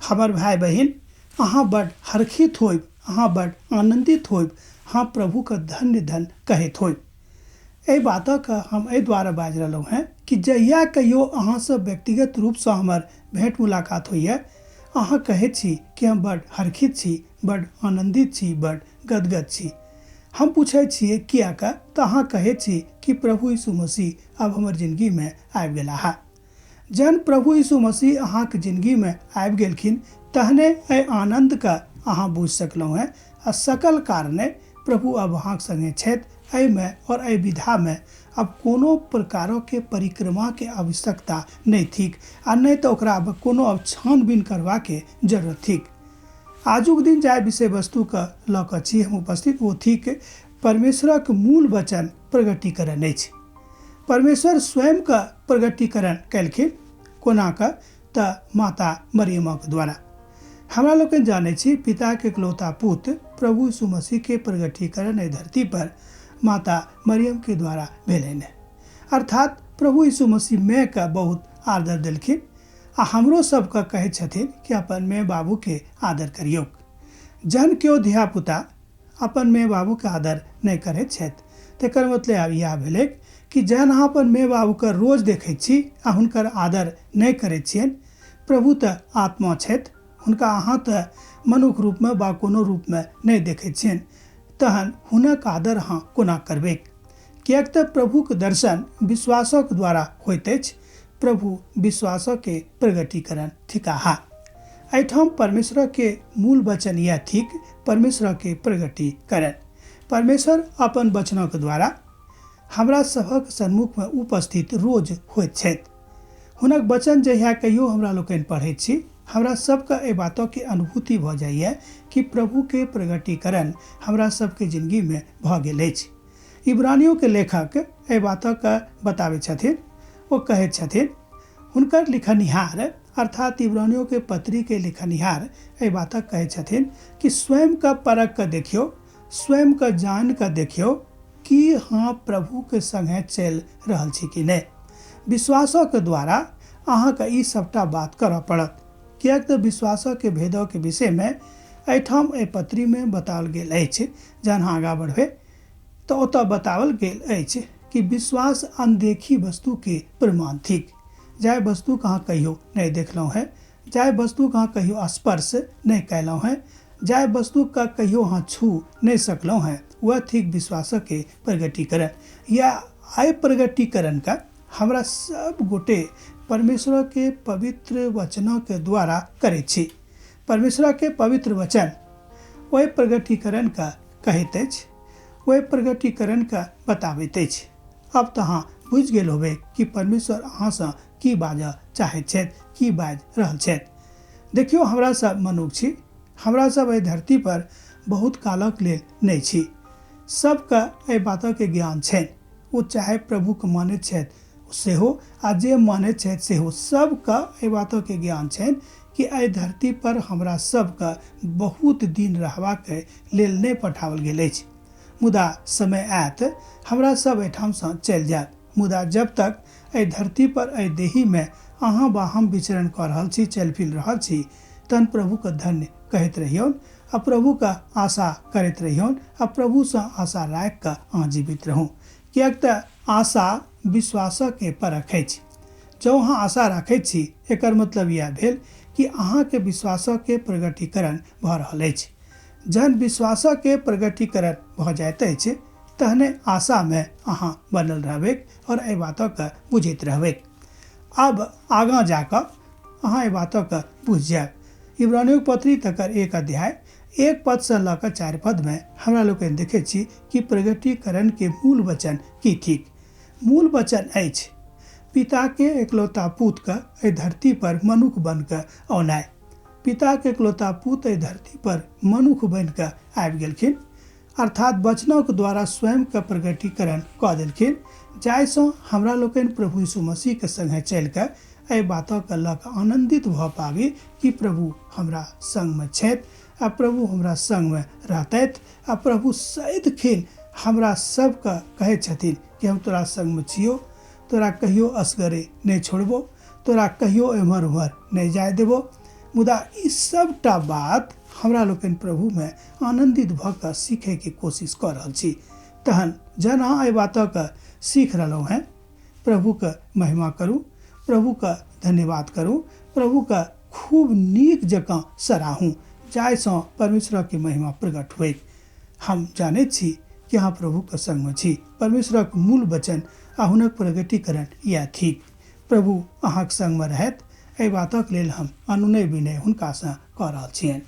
हमर भाय बहिन, अहाँ बड हर्षित होइब, अहाँ बड आनन्दित होइब, अहाँ प्रभुके धन्य धन्य कहैत होइब। एहि बातक हम एहि दुआरे बाजि रहलहुँ हेँ कि जहिया कहियो अहाँसँ व्यक्तिगत रूपसँ हमर भेँट मुलाकात होइए, अहाँ कहैत छी कि हम बड हर्षित छी, बड आनन्दित छी, बड गदगद छी। हम पूछैत छियै किएक, तऽ अहाँ कहैत छी कि प्रभु यीशु मसीह आब हमर जिनगीमे आबि गेलाह। जहन प्रभु यीशु मसीह अहाँके जिनगीमे आबि गेलखिन तहने एहि आनन्दके अहाँ बुझि सकलहुँ हेँ आ सकल कारणे प्रभु अब अहाँके संगे छथि। एहिमे और एहि विधामे अब कोनो प्रकारके परिक्रमाके आवश्यकता नहि थिक आ नहि तऽ ओकरा अब कोनो अब छानबीन करबाके जरूरत थिक। आजुक दिन जाहि विषय वस्तुके लऽ कऽ छी हम उपस्थित, ओ थिक परमेश्वरक मूल वचन प्रगटीकरण अछि। परमेश्वर स्वयंके प्रगटीकरण कयलखिन कोना कऽ, तऽ माता मरियमक द्वारा। हमरा लोकनि जानै छी पिताके इकलौता पुत्र प्रभु यीशु मसीहके प्रगटीकरण एहि धरती पर माता मरियमके द्वारा भेलनि। अर्थात प्रभु यीशु मसीह मायके बहुत आदर देलखिन आ हमरो सबके कहै छथिन कि अपन माय बाबूके आदर करियौक। जहन केओ धियापुता अपन माय बाबूके आदर नहि करैत छथि तकर मतलब आब इएह भेलैक कि जहन अहाँ अपन माय बाबूके रोज देखैत छी आ हुनकर आदर नहि करैत छियनि, प्रभु तऽ आत्मा छथि, हुनका अहाँ तऽ मनुख रूपमे वा कोनो रूपमे नहि देखैत छियनि, तहन हुनक आदर अहाँ कोना करबैक? किएक तऽ प्रभुक दर्शन विश्वासक द्वारा होइत अछि। प्रभु विश्वासके प्रगटीकरण थिकाह। एहिठाम परमेश्वरके मूल वचन यैह थिक, परमेश्वरके प्रगटीकरण। परमेश्वर अपन वचनक द्वारा हमरा सभक सन्मुखमे उपस्थित रोज होइत छथि। हुनक वचन जहिया कहियो हमरा लोकनि पढ़ैत छी, हमरा सबके एहि बातके अनुभूति भऽ जाइए कि प्रभुके प्रगटीकरण हमरा सबके जिनगीमे भऽ गेल अछि। इब्रानियोके लेखक एहि बातके बताबै छथिन। ओ कहैत छथिन, हुनकर लिखनिहार अर्थात इब्रानियोके पत्रीके लिखनिहार एहि बातक कहै छथिन कि स्वयंके परख कऽ देखियौ, स्वयंके जानि कऽ देखियौ कि अहाँ प्रभुके सङ्गे चलि रहल छी कि नहि। विश्वासक द्वारा अहाँके ई सबटा बात करऽ पड़त, किएक तऽ विश्वासके भेदके विषयमे एहिठाम एहि पत्रीमे बताओल गेल अछि। जहन अहाँ आगाँ बढ़बै तऽ ओतऽ बताओल गेल अछि कि विश्वास अनदेखी वस्तुके प्रमाण थिक। जाहि वस्तुके अहाँ कहियो नहि देखलहुँ हेँ, जाहि वस्तुके अहाँ कहियो स्पर्श नहि कयलहुँ हेँ, जाहि वस्तुके कहियो अहाँ छू नहि सकलहुँ हेँ, वएह थिक विश्वासके प्रगटीकरण। या एहि प्रगटीकरणके हमरा सब गोटे परमेश्वरके पवित्र वचनके द्वारा करैत छी। परमेश्वरके पवित्र वचन ओहि प्रगटीकरणके कहैत अछि, ओहि प्रगटीकरणके बताबैत अछि। अब तऽ अहाँ बुझि गेल होबै कि परमेश्वर अहाँसँ की बाजऽ चाहैत छथि, की बाजि रहल छथि। देखियौ, हमरा सब मनुख छी, हमरा सब एहि धरती पर बहुत कालक लेल नहि छी। सबके एहि बातके ज्ञान छनि, ओ चाहे प्रभुके मानैत छथि सेहो आ जे मानैत छथि सेहो, सबके एहि बातके ज्ञान छनि कि एहि धरती पर हमरा सबके बहुत दिन रहबाक लेल नहि पठाओल गेल अछि। मुदा समय आयत हमरा सब एहिठामसँ चलि जायब। मुदा जब तक एहि धरती पर एहि देहीमे अहाँ वा हम विचरण कऽ रहल छी, चलि फिर रहल छी, तहन प्रभुके धन्य कहैत रहियौन आ प्रभुके आशा करैत रहियौन आ प्रभुसँ आशा राखि कऽ अहाँ जीवित रहू। किएक तऽ आशा विश्वासके परख अछि। जँ अहाँ आशा राखैत छी, एकर मतलब इएह भेल कि अहाँके विश्वासके प्रगटीकरण भऽ रहल अछि। जहन विश्वासके प्रगटीकरण भऽ जाइत अछि तहने आशामे अहाँ बनल रहबैक और एहि बातके बुझैत रहबैक। आब आगाँ जाकऽ अहाँ एहि बातके बुझि जायब। इब्रानियों पत्री तकर 1 अध्याय 1 पदसँ लऽ कऽ 4 पदमे हमरा लोकनि देखैत छी कि प्रगटीकरणके मूल वचन की थिक। मूल वचन अछि पिताके एकलौता पुतके एहि धरती पर मनुख बनिकऽ औनाइ। पिताके एकलौता पुत एहि धरती पर मनुख बनिकऽ आबि गेलखिन, अर्थात वचनक द्वारा स्वयंके प्रगटीकरण कऽ देलखिन, जाहिसँ हमरा लोकनि प्रभु यीशु मसीहके संगे चलिकऽ एहि बातके लऽ कऽ आनन्दित भऽ पाबी कि प्रभु हमरा संगमे छथि आ प्रभु हमरा संगमे रहतथि आ प्रभु सदिखन हमरा सबके कहै छथिन कि हम तोरा संगमे छियौ, तोरा कहियो असगरे नहि छोड़बो, तोरा कहियो एम्हर ओम्हर नहि जाय देबो। मुदा ई सभटा बात हमरा लोकनि प्रभुमे आनन्दित भऽ कऽ सीखैके कोशिश कऽ रहल छी। तहन जहन अहाँ एहि बातके सीख रहलहुँ हेँ, प्रभुके महिमा करू, प्रभुके धन्यवाद करू, प्रभुके खूब नीक जकाँ सराहू, जाहिसँ परमेश्वरके महिमा प्रकट होइक। हम जानैत छी कि अहाँ प्रभुके सङ्गमे छी। परमेश्वरक मूल वचन आ हुनक प्रगटीकरण इएह थिक। प्रभु अहाँक सङ्गमे रहथि, एहि बातक लेल हम अनुनय विनय हुनकासँ कऽ रहल छियनि।